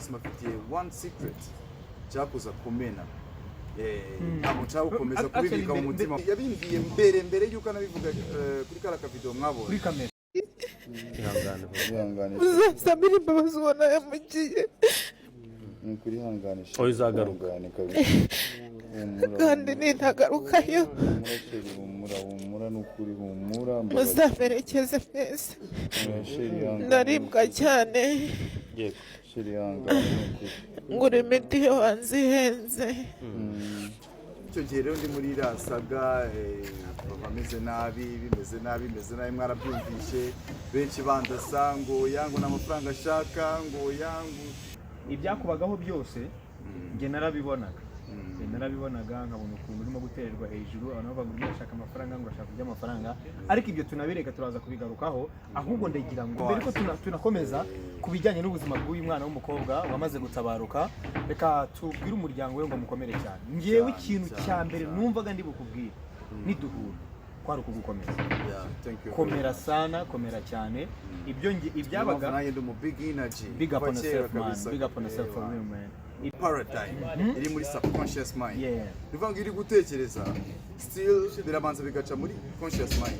Munsi mbafitiye one secret nshaka kuza kumena. Ntabwo nshaka gukomeza Actually, kubibika mu mutima. Yabimbwiye mbere yuko anabivuga kuri kariya kavideo mwabonye. Kuri kamera. Ihangane. Ihangane. Uzasabire imbabazi ubona yamugiye. Ni ukuri, ihangane. Oya, uzagaruka. Ihangane kabisa. Humura, Kandi humura. nintagarukayo, Humura chérie, humura, humura, ni ukuri, humura, mbabarira. Muzamerekeze mwese. Oya, chérie, ihangane. Ndaribwa cyane. Yego. Chérie, ihangane, ni ukuri. Ngura imiti yo hanze ihenze. Icyo gihe rero ndi muri iriya saga, baba ameze nabi, bimeze nabi, bimeze nabi, mwarabyumvishe, benshi bandasa ngo yangu nta mafaranga ashaka, ngo yangu. Ibyakubagaho byose njye narabibonaga. Njye narabibonaga, nkabona ukuntu urimo gutererwa hejuru, abantu bavuga ngo urimo urashaka amafaranga, ngo urashaka kurya amafaranga. Ariko ibyo tunabireka, turaza kubigarukaho. Ahubwo ndagira ngo mbere ko tunakomeza ku bijyanye n'ubuzima bw'uyu mwana w'umukobwa wamaze gutabaruka, reka tubwire umuryango we ngo mukomere cyane. Ngewe Cyane, ikintu cyane, cya mbere cyane. numvaga ndi bukubwire niduhura kwari ukugukomeza. Yeah, thank you. Komera sana, komera cyane. Ibyo ibyabaga Nanjye ndi mu big energy. Big up Kuva on kera yourself, man. kabisa. Big up on yourself for real, man. Paradigm iri muri subconscious mind. Ni ukuvuga ngo iyo uri gutekereza, still birabanza bigaca muri conscious mind,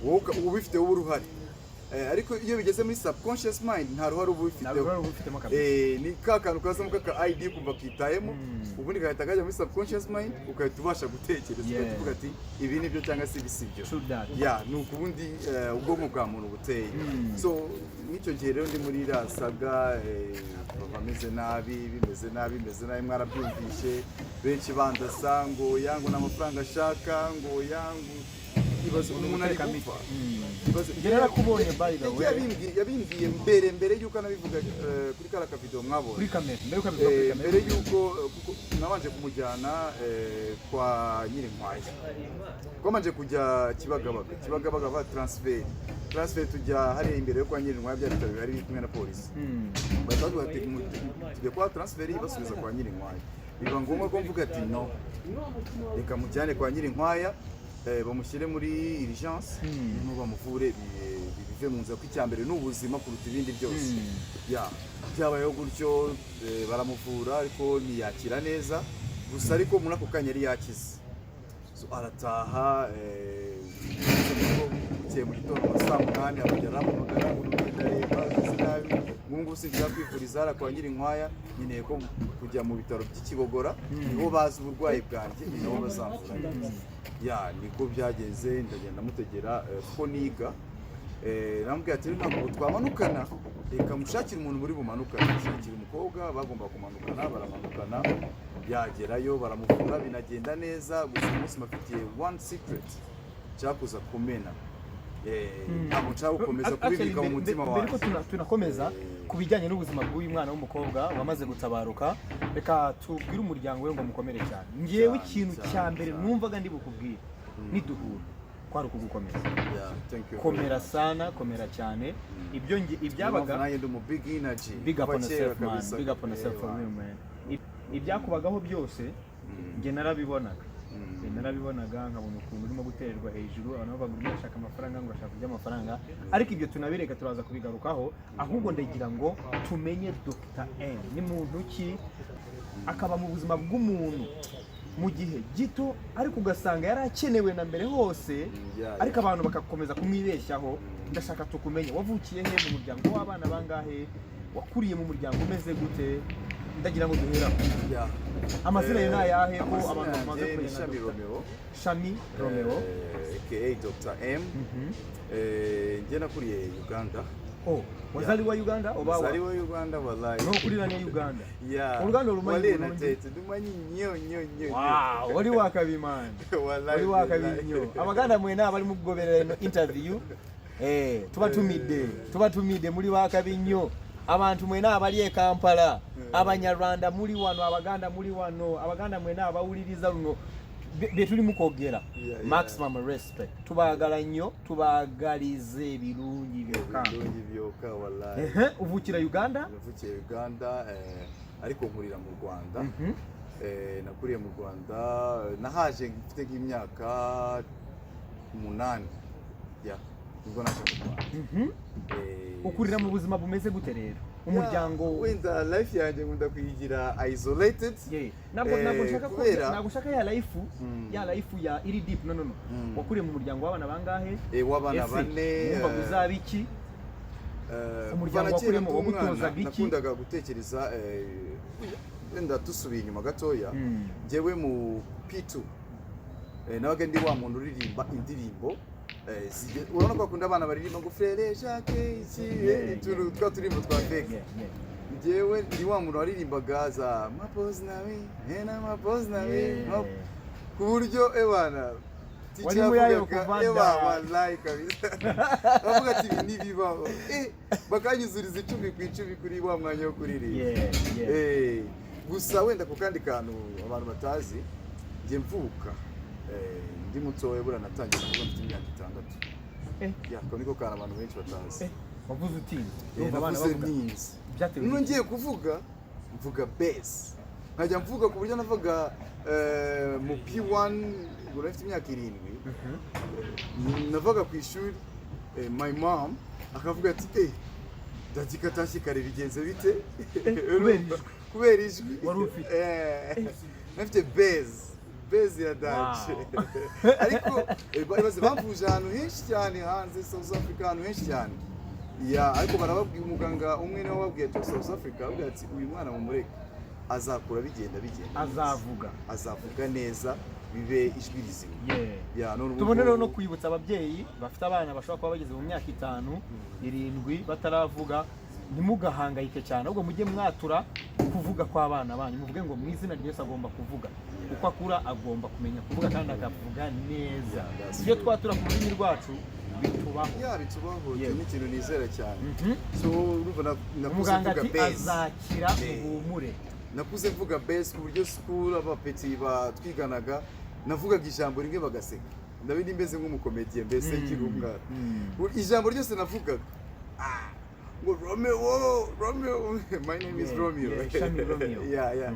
wowe uba ubifiteho uruhare. Ariko iyo bigeze muri subconscious mind, nta ruhare uba Nta ubifiteho. ruhare uba ubifitemo kabisa. Ni ka kantu kazamo kaka ID, kumva kitayemo, ubundi gahita kajya muri subconscious mind, ugahita ubasha gutekereza, ugahita uvuga ati ibi ni byo cyangwa se ibi si byo. True that. Yeah, ni uku ubundi ubwonko bwa muntu buteye. So n'icyo gihe rero ndi muri iriya saga, baba ameze nabi, bimeze nabi, bimeze nabi, mwarabyumvishe, benshi bandasa ngo yangu nta mafaranga ashaka, ngo yangu. Ibaze umuntu ari gupfa. Njye narakubonye, by the way. Yabimbwiye mbere yuko anabivuga kuri kariya kavideo mwabonye. Kuri kamera, mbere yuko abivuga kuri kamera. Mbere yuko kuko nabanje kumujyana kwa Nyirinkwaya, twabanje kujya Kibagabaga, Kibagabaga ba transfert, tujya hariya imbere yo kwa Nyirinkwaya, bya bitaro bihari, biri kumwe na polisi. Bahita bavuga ati tujya kwa transfert, basubiza kwa Nyirinkwaya. Biba ngombwa ko mvuga ati no, reka mujyane kwa Nyirinkwaya, bamushyire muri urgence, noneho bamuvure, bive mu nzira, ko icya mbere ni ubuzima kuruta ibindi byose. Ya, byabayeho gutyo, baramuvura ariko ntiyakira neza gusa, ariko muri ako kanya yari yakize. So, arataha, bukeye mu gitondo nka saa 8 arongera arampamagara ngo ndareba meze nabi, ngubu ngubu sinshaka kwivuriza hariya kwa Nyirinkwaya, nkeneye ko kujya mu bitaro by'Ikibogora, niho bazi uburwayi bwanjye, ni nabo bazamvura neza. Ya, niko byagenze, ndagenda mutegera, kuko niga. Namubwira ati ntabwo twamanukana, reka mushakire umuntu muri bumanukane. Mushakira umukobwa bagomba kumanukana, baramanukana, yagerayo baramuvura, binagenda neza. Gusa uyu munsi mbafitiye one secret nshaka kuza kumena. Ntabwo nshaka gukomeza Actually, kubibika mu mutima mbere ko wanjye. tunakomeza ku bijyanye n'ubuzima bw'uyu mwana w'umukobwa wamaze gutabaruka, reka tubwire umuryango we ngo mukomere cyane. Ngewe Cyane, ikintu cyane, cya mbere cyane. numvaga ndi bukubwire niduhura kwari ukugukomeza. Yeah, thank you. Komera sana, komera cyane. Ibyo ibyabaga Nanjye ndi mu big energy. Big up Kuva on kera yourself, man. kabisa. Big up on yourself for real, man. Ibyakubagaho byose njye narabibonaga. Njye narabibonaga, nkabona ukuntu urimo gutererwa hejuru, abantu bavuga ngo urimo urashaka amafaranga, ngo urashaka kurya amafaranga. Ariko ibyo tunabireka, turaza kubigarukaho. Ahubwo ndagira ngo tumenye Dr M ni muntu ki, akaba mu buzima bw'umuntu mu gihe gito, ariko ugasanga yari akenewe na mbere hose, ariko abantu bagakomeza kumwibeshyaho. Ndashaka tukumenye: wavukiye he, mu muryango w'abana bangahe, wakuriye mu muryango umeze gute? Ndagira ngo duhere aho. Amazina ye ni ayahe ko Amazina abantu bamaze yanjye ni kumenya na Shami Dr. Romeo. Shami Romeo. Aka Dr M. Njye nakuriye Uganda. Oh, wazaliwa Uganda oba Wazaliwa Uganda, wallahi. N'okulira ne Uganda? Yeah. Oluganda olumanyi Wale bulungi? na tete dumanyi nnyo nnyo nnyo. Wow, oli wakabi, man. Wallahi. Oli wakabi Billahi. nnyo. Abaganda mwena abali mu kugoberera eno interview, tubatumidde, tubatumidde, muli wakabi nnyo. Abantu mwena abali e Kampala, Abanyarwanda muli wano, Abaganda muli wano, Abaganda mwena abawuliriza luno bye tuli mu kwogera, maximum respect, tubaagala nnyo, tubaagaliza ebirungi byokka. Ebirungi byokka, wallahi. Ehe, uvukira Uganda? Navukiye Uganda, ariko nkurira mu Rwanda. Nakuriye mu Rwanda, nahaje mfite nk'imyaka 8, ya, nibwo naje mu Rwanda. Ukurira mu buzima bumeze gute rero? Umuryango. Yeah, wenda life yanjye nkunda kuyigira isolated. Yeah. Ntabwo nshaka ko ntabwo nshaka ya life, ya life ya iri deep, no, no, no. Wakuriye mu muryango w'abana bangahe? W'abana Ese, bane. wumvaga uzaba iki? Umuryango Kuva na kera wakuriyemo ndi umwana, wagutozaga iki? nakundaga gutekereza, wenda dusubiye inyuma gatoya, njyewe mu P2 nabaga ndi wa muntu uririmba indirimbo, urabona ko bakunda abana baririmba ngo "Frère Jacques" iki, utuntu twa turirimbo twa fake. Njyewe ndi wa muntu waririmbaga za mapozi nawe na mapozi nawe, ku buryo ebana Wari mu yayo kuva eba da. Wallahi kabisa, bavuga ati ibi ntibibaho, bakanyuzuriza 10 ku 10 kuri wa mwanya wo kuririmba. Gusa wenda ku kandi kantu abantu batazi, njye mvuka, ndi mutoya, buriya natangiye kuvuga mfite imyaka 6. Ya, ako niko kantu abantu benshi batazi. Wavuze utinze? Urumva abana Navuze bavuga ntinze. Byatewe None n'iki? ngiye kuvuga, mvuga bass, nkajya mvuga ku buryo navuga mu P1, ubwo nari mfite imyaka 7. Navaga ku ishuri, my mom akavuga ati: "Daddy katashye kare, bigenze bite?" Kubera ijwi. Kubera ijwi Wari ufite. Nafite bass, bass ya danger. Ariko baze bamvuje ahantu henshi cyane hanze, South Africa, ahantu henshi cyane ya, ariko barababwira, umuganga umwe niwe wababwiye ati South Africa, ababwira ati: "Uyu mwana mumureke, azakura bigenda bigenda neza." Azavuga. Azavuga neza, bibe ijwi rizima. Ya, none ubu Tubone rero no ngubu- kwibutsa ababyeyi bafite abana bashobora kuba bageze mu myaka 5, 7 bataravuga, ntimugahangayike cyane, ahubwo mujye mwatura kuvuga kw'abana banyu, muvuge ngo mu izina rya Yesu agomba kuvuga, uko akura agomba kumenya kuvuga kandi akavuga neza. Yeah, that's Ibyo true. twatura ku rurimi rwacu bitubaho. Ya, bitubaho. Icyo ni ikintu nizera cyane. So urumva nakuze Umuganga mvuga ati bass. azakira, muhumure. Nakuze mvuga bass ku buryo school abapeti batwiganaga, navugaga ijambo rimwe bagaseka. Ndabi meze nk'umukomediye mbese nkiri umwana. Ijambo ryose navugaga, ngo "Romeo, Romeo, my name is Romeo." Yeah, Shami Romeo. Yeah.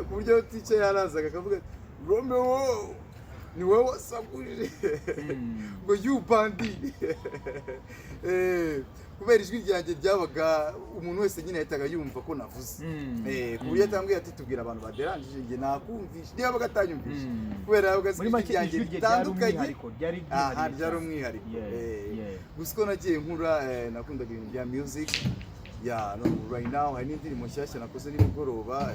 Ku buryo teacher yarazaga akavuga ati: "Romeo, ni wowe wasakuje," ngo "you bandi." Kubera ijwi ryanjye ryabaga, umuntu wese nyine yahitaga yumva ko navuze. Ku buryo atambwiye ati: "Tubwira abantu baderanjije, njye nakumvishe," niba yabaga atanyumvishe, kubera yabaga azi Muri ko make ijwi ryanjye ijwi rye ryari ritandukanye. umwihariko, ryari Aha, ryihariye ryari cyane. umwihariko. Gusa uko nagiye nkura, nakundaga ibintu bya music. Ya, no, right now hari n'indirimbo nshyashya nakoze nimugoroba.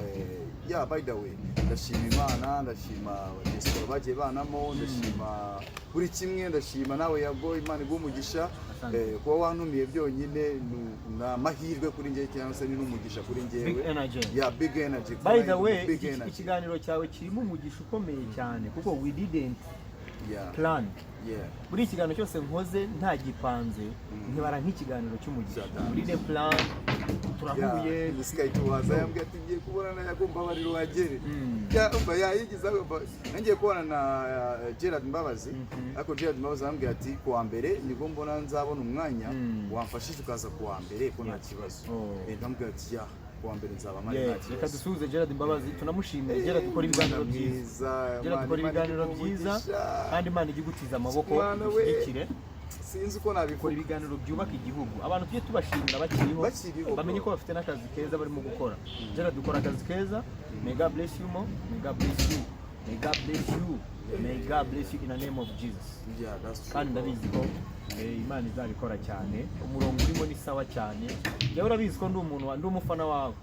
Ya, by the way, ndashima Imana, ndashima abadiaspora bagiye banamo, ndashima buri kimwe, ndashima nawe Yago, Imana iguhe umugisha. Asante. Kuba wantumiye byonyine ni amahirwe kuri njye, cyangwa se ni n'umugisha kuri njyewe. Big energy. Ya, big energy. By the way, Big energy. ikiganiro cyawe kirimo umugisha ukomeye cyane kuko we didn't plan. Buri ikiganiro cyose nkoze nta gipanze nkibara nk'ikiganiro cy'umugisha. Cyatanga. We didn't plan, turahuye. Sky tuwaza yambwiye ati: "Ngiye kubona na Yago, mbabarira uhagere." Ya, umva yayigize, umva, nangiye kubona na Gerard Mbabazi, ariko Gerard Mbabazi arambwira ati: "Kuwa mbere nibwo mbona nzabona umwanya, wamfashije ukaza kuwa mbere ko nta kibazo." Oh. Ndamubwira ati: "Ya, kuwa mbere nzaba mpari, nta Reka kibazo." dusuhuze Gerard Mbabazi, tunamushimire. Gerard ukora ibiganiro Mwana byiza. mwiza, Gerard Imana ukora ibiganiro iguhe byiza umugisha. kandi Imana ijye igutiza amaboko, Mwana we. igushyigikire. Sinzi uko Ukora nabivuga. ibiganiro byubaka igihugu, abantu tujye tubashimira bakiriho, Bakiriho, bamenye bro. ko bafite n'akazi keza barimo gukora. Gerard ukora akazi keza. May God bless you more, may God bless you, may God bless you, may God bless you in the name of Jesus. Yeah, that's true. Kandi ndabizi ko Imana izabikora cyane. Umurongo urimo ni sawa cyane. Njyewe urabizi ko ndi umuntu ndi umufana wawe.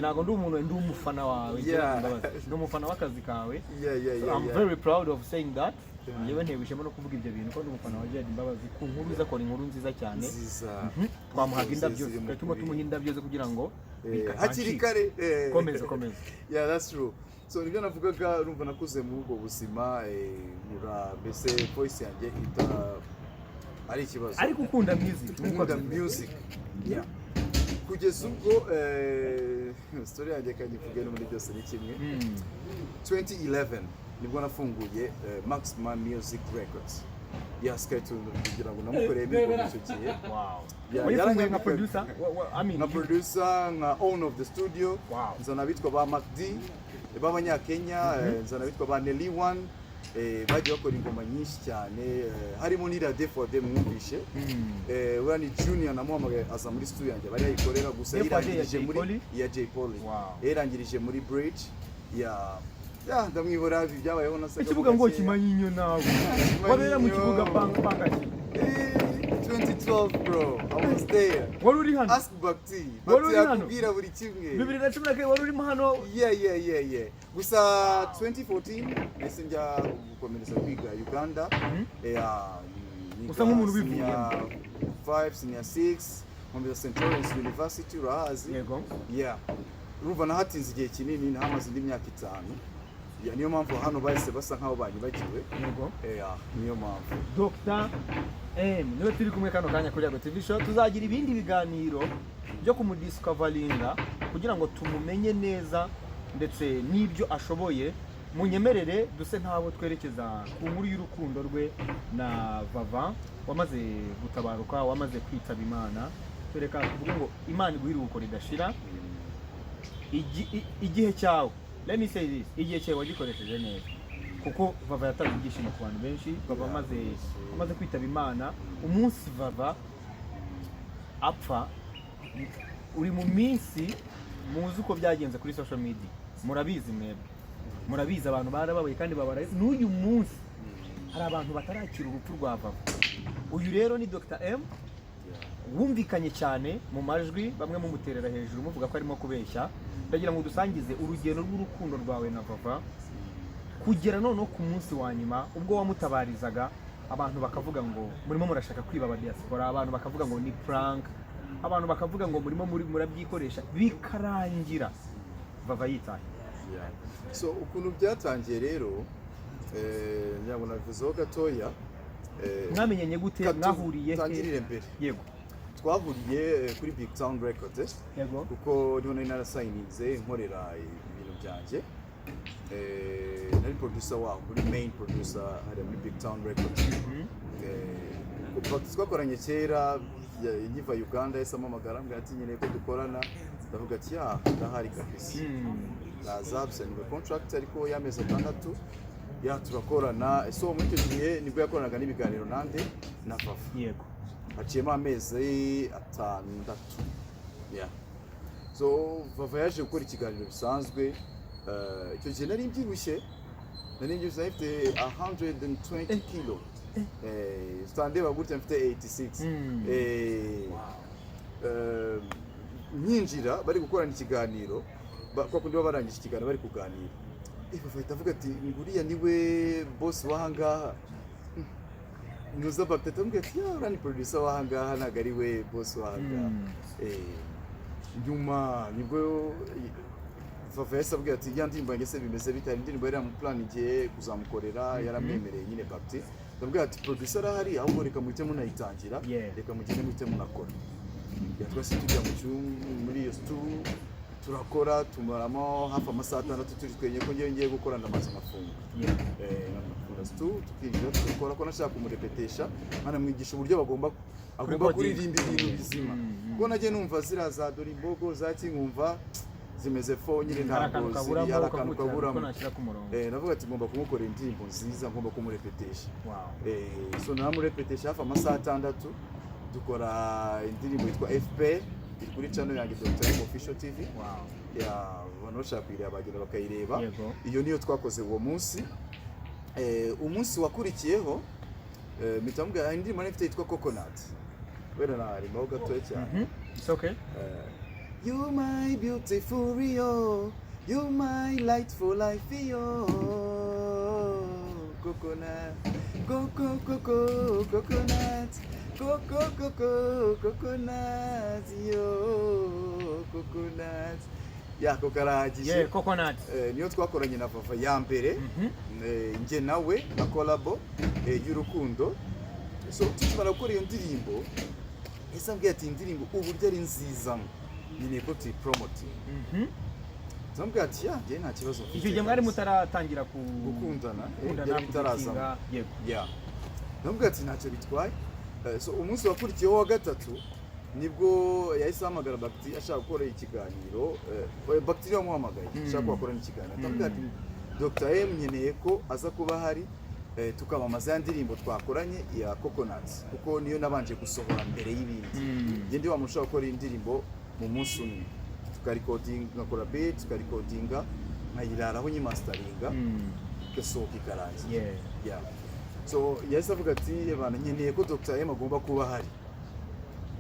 Ntabwo ndi umuntu, ndi umufana wawe. Gerard Mbabazi, ndi umufana w'akazi kawe. So I'm very proud of saying that. Njyewe ntewe ishema no kuvuga ibyo bintu ko ndi umufana wa Gerard Mbabazi ku nkuru ze, akora inkuru nziza cyane. Nziza. Twamuhaga indabyo, Ziri mu twari turimo kuri. tumuha indabyo ze kugira ngo Hakiri kare. Komeza, komeza. Yeah, that's true. So nibyo navugaga, urumva nakuze muri ubwo buzima, nkura mbese voice yanjye ita ari ikibazo. Ariko ukunda music nk'uko Nkunda abivuga. music. Yeah. Kugeza ubwo story yanjye kanyivuge no muri byose ni kimwe. 2011 nibwo nafunguye Maximum Music Records ya Sky 2, kugira ngo namukoreye imigongo icyo gihe. Yeah, Wayifunguye nka yaranyambikaga. producer? I mean, Nka producer, nka owner of the studio. Nzana abitwa ba Mac D b'abanyakenya, nzana abitwa ba Nelly One. Bagiye bakora ingoma nyinshi cyane, harimo n'iriya D4D mwumvishe. Uriya ni Junior, namuhamagaye aza muri studio yanjye bari yayikorera gusa. D4D ya yirangirije Jay muri Polly? ya Jay Polly. Yarangirije muri Bridge ya ndamwibura, ibi byabayeho na Ikibuga ngo Kimanyinyo nawe wabera mu kibuga panga panga ki? 2012, bro, I was there. Wari uri hano? Ask Bakti. Wari Bakti uri hano? yakubwira buri kimwe. 2012 wari urimo hano? Yeah, gusa 2014 nahise njya gukomereza kwiga Uganda. Yeah, niga Usa nk'umuntu senior ubivuyemo. 5, senior 6, nkomeza St. Lawrence University, urahazi? Yego. Yeah, urumva nahatinze igihe kinini, nahamaze indi myaka 5. Yeah, niyo mpamvu hano bahise basa nkaho banyibagiwe. Yeah, niyo mpamvu. Dr M niwe turi kumwe kano kanya kuri Yago TV Show. Tuzagira ibindi biganiro byo kumudiscoveringa kugira ngo tumumenye neza ndetse n'ibyo ashoboye. Munyemerere duse nk'abo twerekeza ku nkuru y'urukundo rwe na Vava wamaze gutabaruka, wamaze kwitaba Imana. Tureka tuvuge ngo Imana iguhe iruhuko ridashira. Igihe cyawe, let me say this, igihe cyawe wagikoresheje neza kuko Vava yatanze ibyishimo ku bantu benshi. Vava amaze kwitaba Imana, umunsi Vava apfa, uri mu minsi muzi uko byagenze kuri social media, murabizi mwebwe, murabizi, abantu barababaye kandi babara n'uyu munsi hari abantu batarakira urupfu rwa Vava. Uyu rero ni Dr M wumvikanye cyane mu majwi, bamwe mumuterera hejuru muvuga ko arimo kubeshya. Ndagira ngo dusangize urugendo rw'urukundo rwawe na Vava kugera noneho ku munsi wa nyuma ubwo wamutabarizaga, abantu bakavuga ngo murimo murashaka kwiba aba diaspora, abantu bakavuga ngo ni prank, abantu bakavuga ngo murimo muri murabyikoresha, bikarangira Vava yitaye. Yeah. So ukuntu byatangiye rero, ngira ngo nabivuzeho gatoya. Mwamenyanye gute? Mwahuriye he? Tangirire mbere. Yego. Twahuriye kuri Big Town Records, kuko niho nari narasayininze nkorera ibintu byanjye. Nari producer waho, muri main producer hariya muri Big Town Records. Kuva twakoranye kera, nkiva Uganda yahise ampamagara, ambwira ati nkeneye ko dukorana. Ndavuga ati ya, ndahari kabisa. Ndaza dusayininga contract ariko y'amezi 6, ya, turakorana. So muri icyo gihe nibwo yakoranaga n'ibiganiro nande na Vava. Haciyemo amezi 6, yeah. So Vava yaje gukora ikiganiro bisanzwe. Icyo gihe nari mbyibushye, nari mbyibushye, nari mfite 120 kilo. Utandeba gutya, mfite 86. Nyinjira bari gukorana ikiganiro, kwa kundi baba barangije ikiganiro bari kuganira, Vava ahita avuga ati nguriya niwe boss w'ahangaha. Nuza Bagdad amubwira ati ya, uriya ni producer w'ahangaha, ntabwo ari we boss w'ahangaha. Nyuma nibwo Vava yahise abwira ati ya ndirimbo yanjye se bimeze bite? Hari indirimbo yari yamuplan igiye kuzamukorera, yaramwemereye nyine Bakti. Ndabwira ati producer arahari, ahubwo reka muhite munayitangira, reka mugende muhite munakora. Ya, twese tujya mu cyumba muri iyo stu turakora, tumaramo hafi amasaha 6 turi twenyine, ko ngewe ngiye gukora ndamaze nkafunga. Nkafunga stu, tukinjira tugakora, ko nashaka kumurepetesha nkanamwigisha uburyo bagomba agomba Recording. kuririmba ibintu bizima, kuko nagiye numva ziriya za dore imbogo za kinkumva zimeze fo nyine, Hari ntabwo akantu ziri kaburamo, hari akantu ukavuga uti, kaburamo. "Ko nashyira ku murongo." Navuga ati ngomba kumukorera indirimbo nziza, ngomba kumurepetesha. So naramurepetesha hafi amasaha 6, dukora indirimbo yitwa FPR, iri kuri channel yanjye Dr. M Official TV. Ya, abantu bashaka kuyireba bagenda bakayireba. Iyo niyo twakoze uwo munsi. Umunsi wakurikiyeho, mpita mubwira hari indirimbo nari mfite yitwa Coconut, wenda narimbaho gatoya cyane. It's okay. You my beautiful Rio, you my light for life, yo. Coconut, coco, coco, coconut, coco, coco, coconut, yo, coconut. Ya, ko karahagije. Yeah, Coconut. Niyo twakoranye na Vava ya mbere. Njye nawe na collabo y'urukundo. So tukimara gukora iyo ndirimbo, ese ambwiye ati indirimbo uburyo ari nziza nkeneye ko tuyipromotinga. Turamubwira ati ya, njye nta kibazo mfite Icyo gihe mwari kabisa. mutaratangira ku Gukundana, gukundana, byari bitarazamo. kudatinga, yego. Ya, ndamubwira ati ntacyo bitwaye. So umunsi wakurikiyeho wa gatatu nibwo yahise ahamagara Bakti ashaka gukora ikiganiro. Bakti niwe wamuhamagaye ashaka ko bakorana ikiganiro. Ndamubwira ati Dr M nkeneye ko aza kuba ahari, tukamamaza ya ndirimbo twakoranye ya Coconuts, kuko niyo nabanje gusohora mbere y'ibindi. Njye ndi wa muntu ushobora gukora indirimbo mu munsi umwe, tukarikodinga, ngakora beat, tukarikodinga, nkayiraraho, nyimasitaringa, igasohoka ikarangira. Yeah. So yahise avuga ati: "Ebana, nkeneye ko Dr M agomba kuba ahari,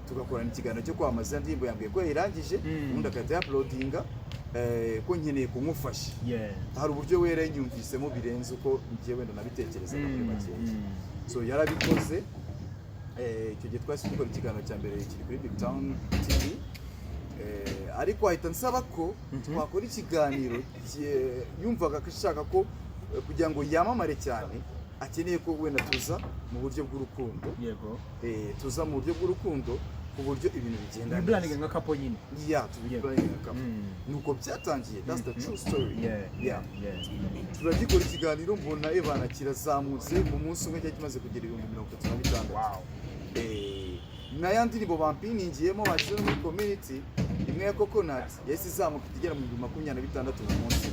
tugakorana ikiganiro cyo kwamamaza iyo ndirimbo." Yambwiye ko yayirangije, ubundi agahita yapulodinga, ko nkeneye kumufasha. Hari uburyo wera yanyumvisemo birenze uko njye wenda nabitekerezaga muri makeya. So yarabikoze. Icyo gihe twahise dukora ikiganiro cya mbere kiri kuri Big Town TV. Ariko ahita nsaba ko twakora ikiganiro yumvaga ko ashaka ko, kugira ngo yamamare cyane, akeneye ko wenda tuza mu buryo bw'urukundo. Tuza mu buryo bw'urukundo ku buryo ibintu bigenda Mubiraninga neza. nka couple nyine. Yeah, tubiburaninga nka couple. Nuko byatangiye, that's the true story. Yeah. Turagikora ikiganiro, mbona ebana kirazamutse, mu munsi umwe cyari kimaze kugera 36,000. Na ya ndirimbo bampiningiyemo bashyize no muri community imwe ya Coconut yahise izamuka igera mu 26,000 mu munsi.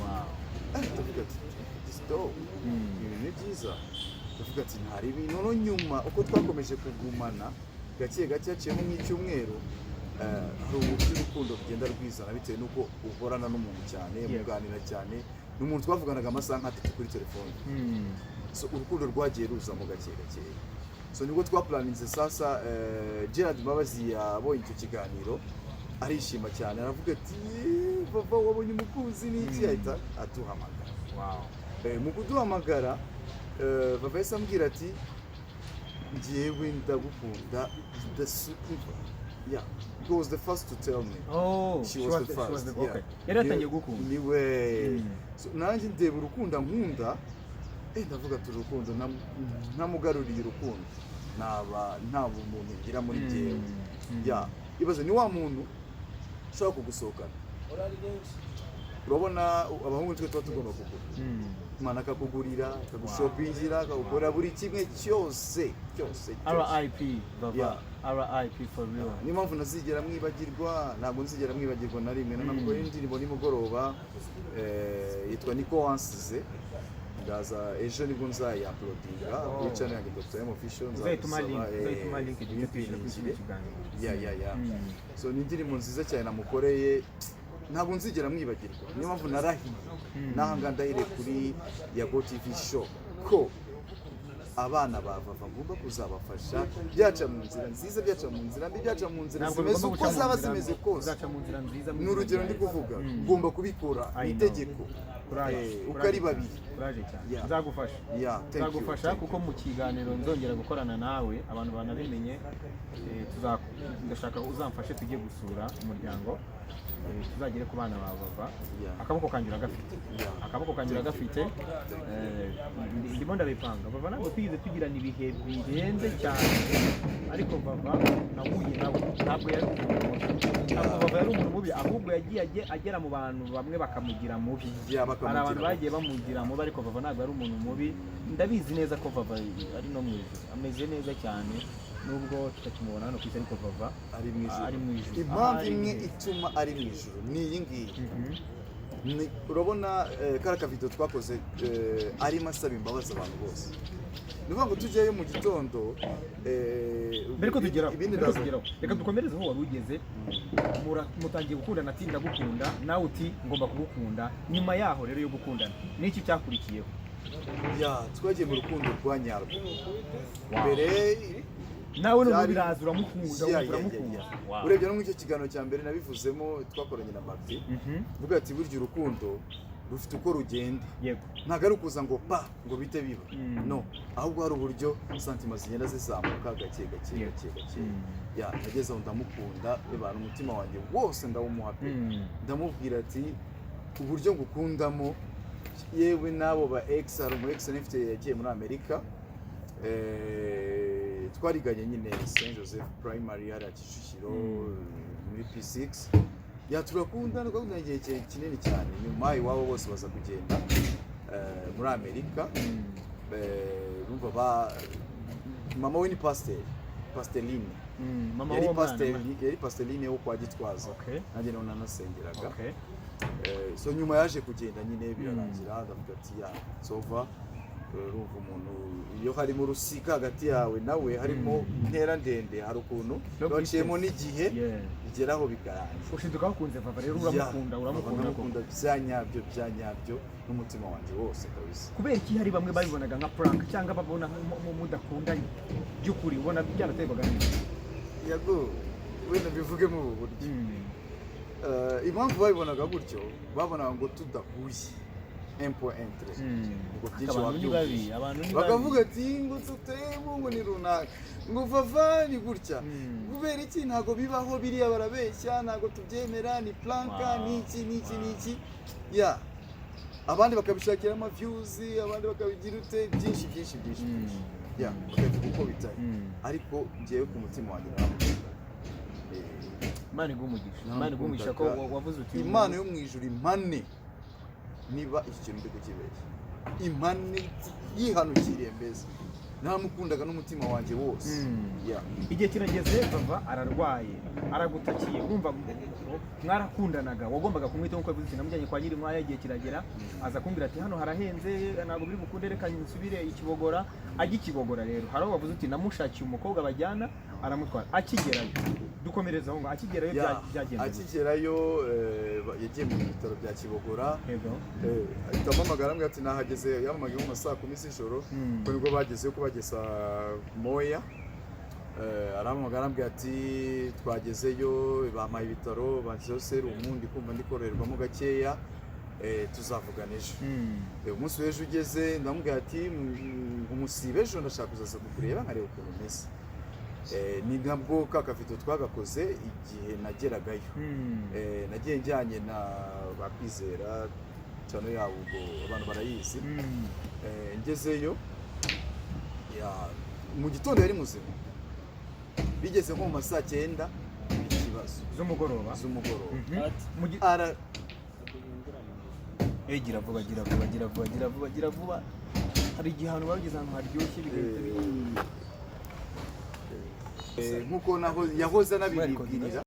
Ndavuga ati: "This dope." Ibintu ni byiza. Ndavuga ati ntari ibi. Noneho nyuma uko twakomeje kugumana gake gake, haciyemo nk'icyumweru, hari uburyo urukundo rugenda rwizana bitewe n'uko uhorana n'umuntu cyane, muganira cyane. Ni umuntu twavuganaga amasaha nk'atatu kuri telefone. So urukundo rwagiye ruzamo gake gake. So nibwo twapulaninze sasa. Gerard Mbabazi yabonye icyo kiganiro arishima cyane, aravuga ati: "Yeee, papa wabonye umukunzi n'iki?" Ahita aduhamagara. Mu kuduhamagara, Vava yahise ambwira ati: "Njyewe ndagukunda." Yeah, he was the first to tell me. Oh, She was the she was first. the, Yeah. okay. Yari yatangiye gukunda. Niwe. So, nanjye ndeba urukundo ankunda, ndavuga ati urukundo ntamugaruriye urukundo naba nta bumuntu ngira muri jyewe. Yeah, ibaze ni wa muntu ushobora kugusohokana. Urabona abahungu twe tuba tugomba kugura, umwana akakugurira, akagushopingira, akagukora buri kimwe cyose cyose cyose. RIP Vava. Yeah. RIP for real. Niyo mpamvu ntazigera mwibagirwa, ntabwo nzigera mwibagirwa na rimwe. Nanamukoreye indirimbo nimugoroba, yitwa "Niko Wansize". Ndaza ejo nibwo nzayapulodinga kuri channel yanjye Dr M Official. Uzahita link, nzagusaba, uzahita link duhite tuyishyira kuri kino uyimpiningire. kiganiro. Yeah. So ni indirimbo nziza cyane namukoreye, ntabwo nzigera mwibagirwa. Niyo mpamvu narahiye n'aha ngaha, ndahiriye kuri Yago TV Show ko abana ba Vava ngomba kuzabafasha, byaca mu nzira nziza, byaca mu nzira mbi, byaca mu nzira Ntabwo zimeze bigomba uko guca mu zaba nzira zimeze mbi. kose. Uzaca mu nzira nziza mu Ni urugero ndi izina rya kuvuga. Yesu. Ugomba kubikora, I ni know. itegeko. Courage, Uko courage ari cyane, babiri. Courage cyane. Yeah. Nzagufasha. Yeah, thank you, Nzagufasha thank you. kuko mu kiganiro nzongera gukorana nawe abantu banabimenye, ndashaka uzamfashe tujye gusura umuryango, tuzagere ku bana ba Vava. Akaboko kanjye uragafite. Akaboko kanjye uragafite. Ndimo ndabipanga. Vava ntabwo twigeze tugirana ibihe birenze cyane, ariko Vava nahuye nawe ntabwo yari umuntu mubi. Ntabwo Vava yari umuntu mubi, ahubwo yagiye agera mu bantu bamwe bakamugira mubi. Yeah, Hari bakamugira abantu mubi. bagiye bamugira mubi, ariko Vava ntabwo ari umuntu mubi. Ndabizi neza ko Vava ari no mu ijuru ameze neza cyane, nubwo tutakimubona hano ku isi, ariko Vava ari mu ijuru. Ari mu ijuru. Impamvu Ahari imwe neza. ituma ari mu ijuru ni iyi ngiyi. Urabona kariya kavido twakoze, arimo asaba imbabazi abantu bose. Ni ukuvuga ngo tujyayo mu gitondo, Mbere ko tugeraho, ibindi mbere ko ndaza tugeraho, reka dukomereze aho wari ugeze. Mutangiye gukundana, ati ndagukunda, nawe uti ngomba kugukunda. Nyuma yaho rero yo gukundana, niki cyakurikiyeho? Yeah, twagiye mu rukundo rwa nyarwo mbere. Nawe none Byari biraza uramukunda, Yeah, wumva yeah, uramukunda. yeah. Wow. Urebye no muri icyo kiganiro cya mbere nabivuzemo twakoranye na Martin, vuga ati burya urukundo rufite uko rugenda. Ntabwo ari ukuza ngo pa ngo bite biba. No, ahubwo hari uburyo sentiments zigenda zizamuka gake gake, gake gake. Yeah, nageze aho ndamukunda ebana, umutima wanjye wose ndawumuha pe. Ndamubwira ati uburyo ngukundamo, yewe n'abo ba ex, hari umu ex nifite yagiye muri Amerika, twariganye nyine Saint Joseph Primary hariya Kicukiro muri P6. Yeah, turakundana, twakundana igihe kinini cyane. Nyuma iwabo bose baza kugenda muri Amerika. Urumva ba mama we ni pasiteri, Pasiteline. Mama Yari w'uwo mwana. pasiteri, yari Pasiteline wo kwa Gitwaza. Nanjye niho nanasengeraga. So nyuma yaje kugenda nyine birarangira, ndavuga ati ya sova. Urumva umuntu iyo harimo urusika hagati yawe nawe, harimo intera ndende, hari ukuntu No baciyemo distance. n'igihe bigeraho bikarangira. Ushinzwe wakunze Vava rero, uramukunda, uramukunda koko. Uramukunda bya nyabyo, bya nyabyo, n'umutima wanjye wose kabisa. Kubera iki hari bamwe babibonaga nka prank cyangwa babona mudakundanye by'ukuri, ubona byaraterwaga n'iki? Yago, wenda mbivuge muri ubu buryo. Impamvu babibonaga gutyo, babonaga ngo tudahuye 1.3, ubwo byinshi Abantu ni babi. wabyumvise. Abantu ni babi. Bakavuga ati ngo tutemu, ngo ni runaka, ngo Vava ni gutya. Kubera iki? Ntabwo bibaho biriya, barabeshya, ntabwo tubyemera, ni prank. Ni iki n'iki n'iki ya abandi bakabishakira ama views, abandi bakabigira ute, byinshi byinshi byinshi byinshi, ya bakabivuga uko bitari. Ariko njyewe ku mutima wanjye naramukunda. Imana iguhe umugisha, Imana iguhe umugisha ko wavuze uti Imana yo mu ijuru impane niba iki kintu ndi kukibeshya, impane yihanukiriye mbese, naramukundaga n'umutima wanjye wose. Ya. Igihe kirageze, Vava ararwaye, aragutakiye, urumva mwarakundanaga, wagombaga kumwitaho nk'uko yavuze ati namujyanye kwa Nyirinkwaya. Igihe kiragera aza kumbwira ati hano harahenze, ntabwo biri bukunde, reka nsubire i Kibogora. Ajya i Kibogora rero, hari aho wavuze uti namushakiye umukobwa bajyana, aramutwara. Akigerayo, dukomereza aho ngaho, akigerayo Ya, byagenze gute? Akigerayo, yagiye mu bitaro bya Kibogora. Ahita ampamagara, ambwira ati nahageze. Yampamagaye nko mu ma saa 10 z'ijoro, kuko nibwo bagezeyo, ko bageze saa moya. Arampamagara, arambwira ati twagezeyo, bampaye ibitaro, banshyizeho serumu, ndi kumva ndi koroherwamo gakeya, tuzavugana ejo. Umunsi w'ejo ugeze, ndamubwira ati umusibe ejo, ndashaka kuzaza kukureba nkareba ukuntu umeze." Ni nabwo ka kavido twagakoze igihe nageragayo. Nagiye njyanye na bakwizera channel yabo, ubwo abantu barayizi. Ngezeyo mu gitondo yari muzima, bigeze nko mu ma saa 9 ikibazo. Z'umugoroba. Z'umugoroba. Ara gira vuba, gira vuba, gira vuba, gira vuba, gira vuba. Hari igihe ahantu bageze ahantu haryoshye bigahita Nk'uko naho yahoze anabibwirira.